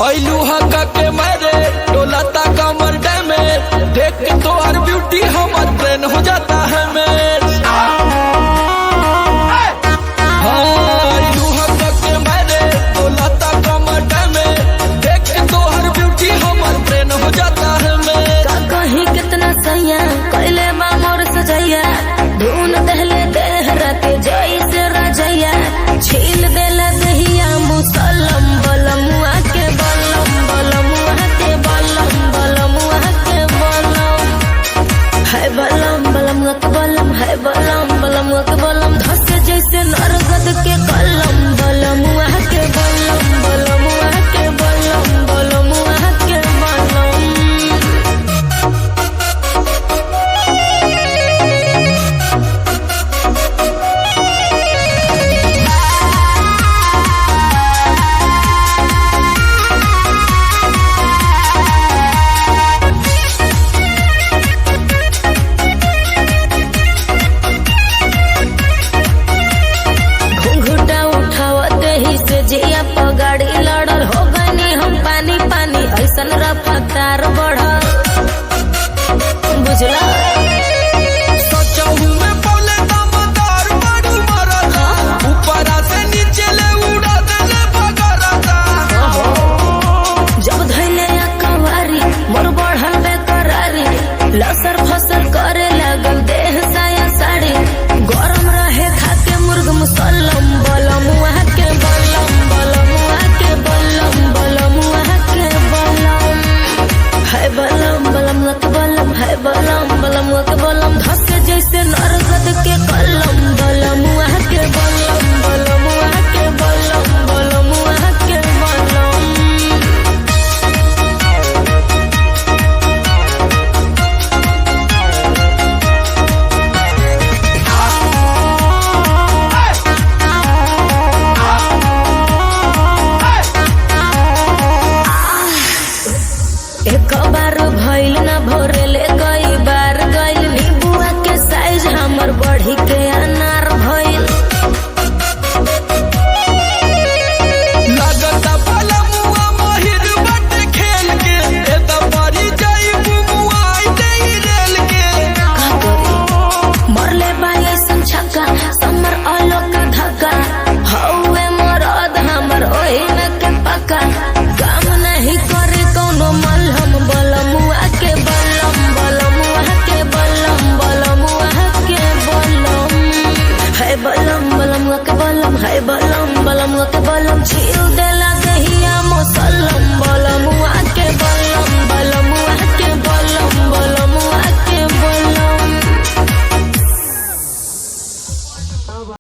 ऐलू हका के मारे डोलाता कमर डैमे, देख के तोहर ब्यूटी हमर ब्रेन हो जाता है मैच। हाँ, ऐलू हका के मारे डोलाता कमर डैमे, देख के तोहर ब्यूटी हमर ब्रेन हो जाता है मैच। का कहीं कितना सैया कैले बा मोर सजैया, धुन दहले देह राते जई से रजैया, छील देला दहिया मुसलम बलमुआ के बलम, बलमुआ के बलम, बलमुआ के बलम है बलम, बलमुआ के बलम है बलम, बलमुआ के बलम धसे जैसे नरगद के कलम, बलमुआ के बलम, बलमुआ के बलम, बलमुआ के बलम। घुंघटा उठावते ही से जिया पगाड़ी लड़ल हो गनी हम पानी पानी, ऐसन रफ्तार